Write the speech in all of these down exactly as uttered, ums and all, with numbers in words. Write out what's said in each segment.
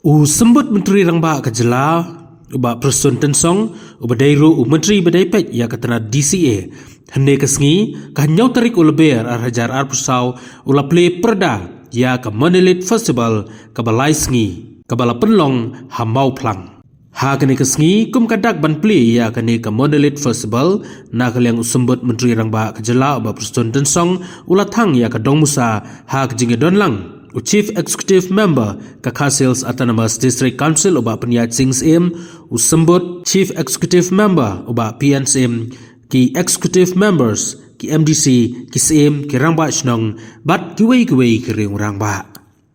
U Symbud Myntri Rangbah ka Jylla, u Bah Prestone Tynsong, uba dei ruh u Myntri ba dei peit ïa ka tnad D C A, hynne ka sngi, ka hynñiew tarik u Lber ar hajar arphew saw, u la plie pyrda ïa ka Monolith Festival kaba lai sngi, kaba la pynlong ha Mawphlang. Ha kane ka sngi, kum ka dak ban plie ïa kane ka Monolith Festival, na ka liang u Symbud Myntri Rangbah ka Jylla, u Bah Prestone Tynsong, u la thang ïa ka dongmusa ha ka jingïadon lang u Chief Executive Member ka Khasi Hills Autonomous District Council, u Bah Pynïaid Sing Syiem, u Symbud, Chief Executive Member, u Bah P N Syiem, ki Executive Members, ki M D C, ki Syiem, ki Rangbah Shnong, bad kiwei kiwei ki riew rangbah.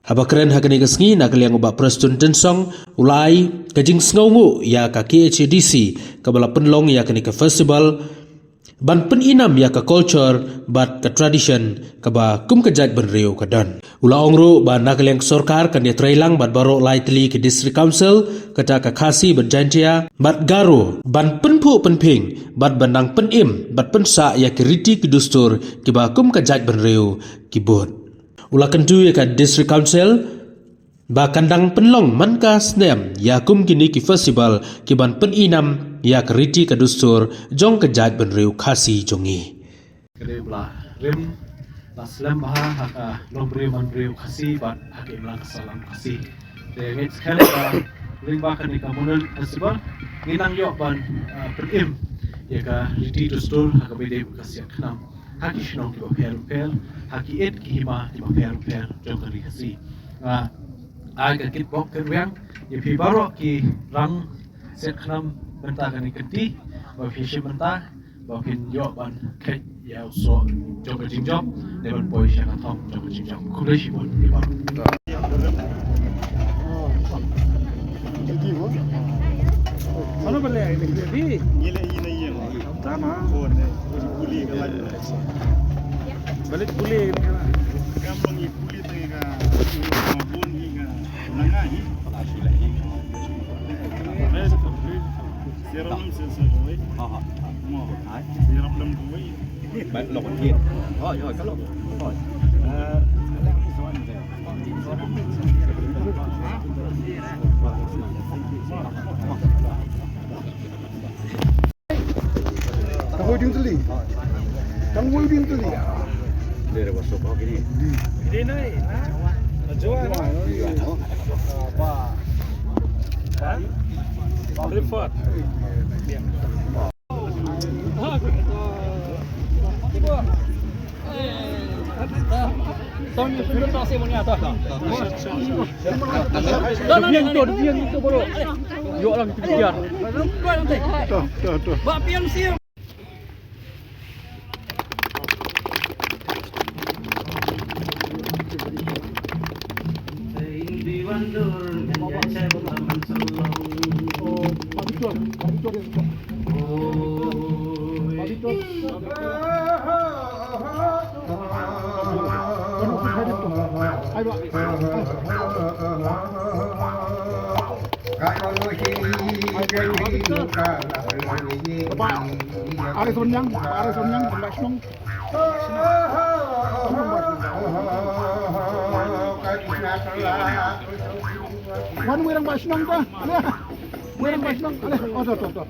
Haba kren ha kane ka sngi na ka liang u Bah Prestone Tynsong, u la ai ka jingsngewnguh ïa ka K H A D C, kaba la pynlong ïa kane ka festival, ban pynïnam ïa ka culture bad ka tradition kaba kum ka jaitbynriew ka don. U la ong ruh ba na ka liang ka sorkar kan ïatreilang bad baroh lai tylli ki District Council, kata ka Khasi bad Jaintia bad Garo, ban pynphuh pynphieng bad ban nang pynim bad pynsah ïa ki riti ki dustur kiba kum ka jaitbynriew ki bud. U la kyntu ïa ka District Council ba kan dang pynlong man ka snem ïa kum kine ki festival ki ban pynïnam ïa ka riti ka dustur jong ka jaitbynriew Khasi jong ngi. Ka dei ba la rim, la slem bha ha ka longbriew manbriew Khasi bad ha ka imlang ka sahlang Khasi. Te ngeit skhem ba lyngba kane ka Monolith Festival ngin nang ïoh ban, ah, pynim ïa ka riti dustur ha kaba ïadei bad ka siat khnam ha ki shnong kiba pher pher, ha ki ïit ki hima kiba pher pher jong ka ri Khasi. Nga ai ka kitbok kitrwiang ïa phi baroh ki rang siat khnam mynta kane ka kynti, ba phi shim mynta, ba phin ïoh ban kheit ïa u soh jong ka jingjop, ne ban poi sha ka thong jong ka jingjop. Khublei shibun ïa baroh. Ano ba le ini? Ini ini ini. Tama. Balik puli. Kam long i puli tang i ka. Bun i ka. Nanga i. Sierra lam sensor kawai. Ha ha. Mo. Sierra lam kawai. Ba long kit. Oh, yo, ka long. Oh. Eh, Tang wei ding teli. Tang wei ding teli. Dia dah masuk kau gini. Dia naik, ha? Jual. Ba. Ba. Report. Are Sonyang, Are Sonyang, Sonyang. Wan wirang ba shnong ba. Wirang ba shnong. Ale, oh, to, to, to.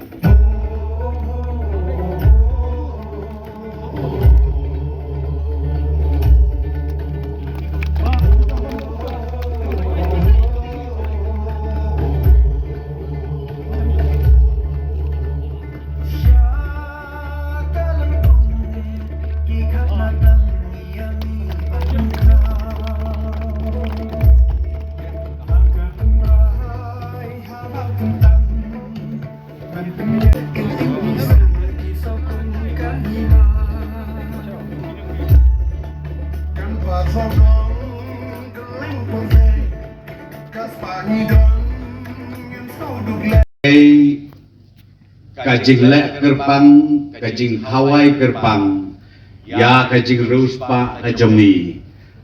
Ka jingleh kyrpang, ka jinghawai kyrpang ïa ka jingriewspah ka jong ngi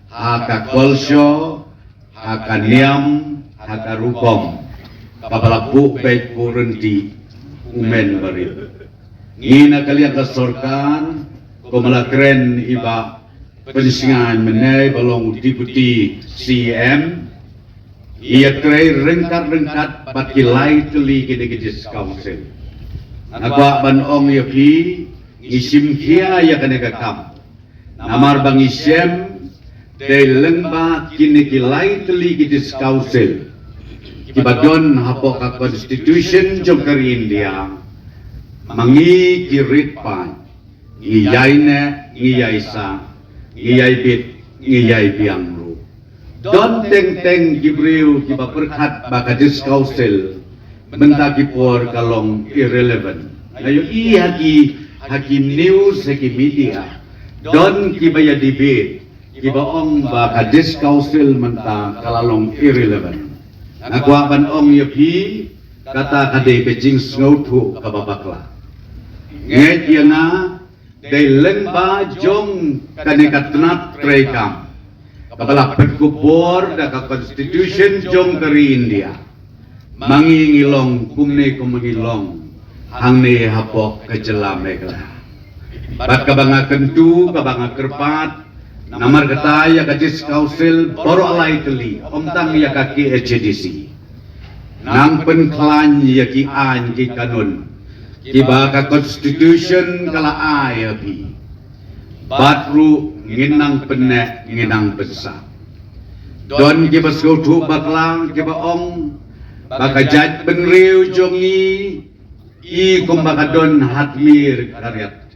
ha ka culture, ha ka niam, ha ka rukom kaba la buh beit buh ryntih u men barit. Ngi na ka liang ka sorkar, kumba la kren i Bah Pynsngew mynne ba long u Deputy C M, Ïatrei ryngkat ryngkat bad ki lai tylli kine ki District Council. Nga kwah ban ong ïa phi, ngi shim khia ïa kane ka kam. Namar ba ngi shem, dei lyngba kine ki lai tylli ki District Council kiba don hapoh ka Constitution jong ka ri India, ma ngi ki rit paid, ngi ïai neh, ngi ïai sah, ngi ïai bit, ngi ïai biang ruh. Don teng teng ki briew kiba pyrkhat ba ka District Council mynta ki por ka long irrelevant. Nga ïohi ha ki, ha ki news, ha ki media, don kiba ïa debate, kiba ong ba ka District Council mynta ka la long irrelevant. Nga kwah ban ong ïa phi, kata ka dei ka jingsngewthuh kaba bakla. Ngeit ïa nga, dei lyngba jong kane ka tnat treikam kaba la pynkupbor da ka Constitution jong ka ri India, ma ngi ngi long kumne kumba ngi long hangne hapoh ka jylla Meghalaya. Bad kaba nga kyntu, kaba nga kyrpad, namar kata ïa ka District Council baroh lai tylli, ym tang ïa ka K H A D C, nang pynkhlaiñ ïa ki aiñ ki kanun kiba ka Constitution ka la ai ha phi. Bad ruh ngin nang pynneh, ngin nang pynsah. Don kiba sngewthuh bakla, kiba ong ba ka jaitbynriew jong ngi i kumba ka don ha tmier khariat.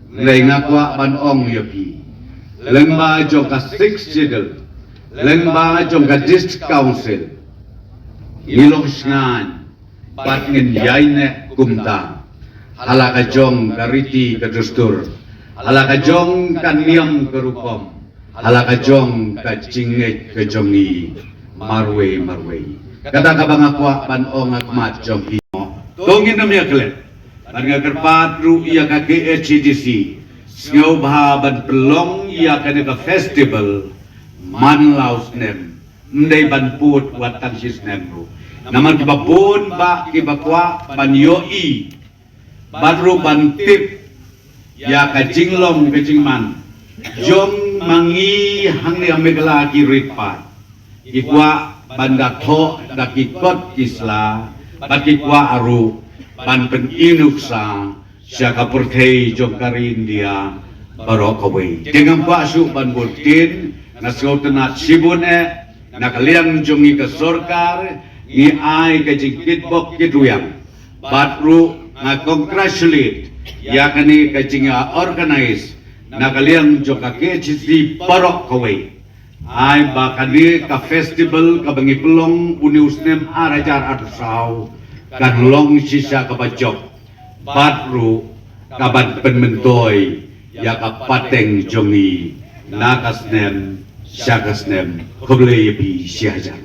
Hynrei nga kwah ban ong ïa phi, lyngba jong ka Sixth Schedule, lyngba jong ka District Council, ngi long shngaiñ bad ngin ïai neh kumta ha la ka jong ka riti ka dustur, ha la ka jong ka niam ka rukom, ha la ka jong ka jingngeit ka jong ngi marwei marwei. Kata kaba nga kwah ban ong ha khmat jong phi. To ngin ym ïa klet. Bad nga kyrpad ruh ïa ka K H A D C, sngewbha ban pynlong ïa kane ka festival man la u snem, ym dei ban pud wat tang shi snem ruh. Namar kiba bun bah kiba kwah ban ïohi bad ruh ban tip ïa ka jinglong ka jingman jong ma ngi hangne ha Meghalaya ki rit paid. Ki kwah ban da thoh da ki kot ki sla, bad ki kwah ruh ban pyni nuksa sha ka pyrthei jong ka ri India baroh kawei. Te ngam kwah shuh ban bun ktien, nga sngewtynnat shibun eh, na ka liang jong ngi ka sorkar, ngi ai ka jingkitbok kitrwiang. Bad ruh nga congratulate ïa kane ka jingïa organize na ka liang jong ka K H A D C baroh kawei. Ai ba kane ka festival kaba ngi pynlong une u snem ar hajar arphew saw kan long shisha kaba jop. Bad ruh kaban pynmyntoi ïa ka pateng jong ngi na ka snem sha ka snem. Khublei ïa phi shihajar.